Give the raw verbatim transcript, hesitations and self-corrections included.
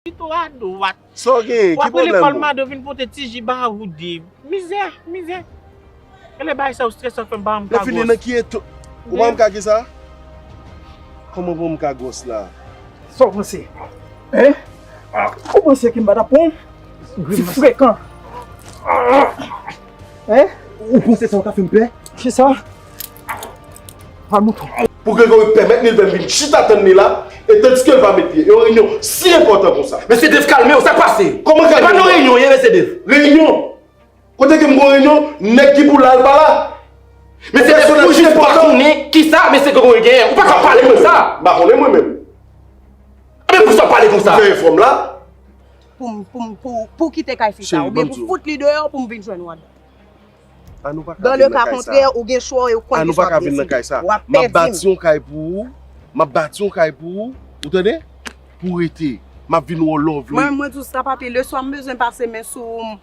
Pito a dwat. Sa w genyen? W Ki ap rele pwoblèm ou? Palmado vin pote ti ji ba ou de. Mizè, mizè. Rele bay sa ou strese fè m pa m ka Lè fini nan ki eto? Ou pa m ka gen sa? Kòman pou m ka gwòs la? Sa w panse? Hein? Ou panse ke m pa t ap pran w? Ti frekan. Hein? Ou panse sa w ka fè m pè? Kisa? Pa montre. Pou Gregory pèmèt li l fè m vin chita tann li la, e tandiske l pa met pye. Yon reyinyon si enpòtan konsa. Mesye Dave, kalme w, sa k pase? Kòman kalme? Se pa nan reyinyon ye, mesye Dave. Reyinyon? Kote ke m gon reyinyon, nèg ki pou la, l pa la. Mesye Dave, pou jis pa konnen kisa mesye Gregory genyen, ou pa ka pale konsa. M pa konnen mwen menm. Ebyen, poukisa w pale konsa? Fè enfòm la. Pou m, pou m, pou, pou kite kay fi sa, Cheri, oubyen ban m di pou w. Fout li deyò pou m vin jwenn ou anndan. An nou pa ka Dans vin le nan cas kay sa. Contraire, ou gen chwa, ou konn An nou ki sa pa ka w vin nan deside. Kay sa. W ap M ap pèdi bati m. Yon kay pou ou. M ap bati yon kay pou ou. Ou tande? Pou w rete. M ap vin wè w love li. Mwen, mwen di w sa, papi, leswa m bezwen pase men sou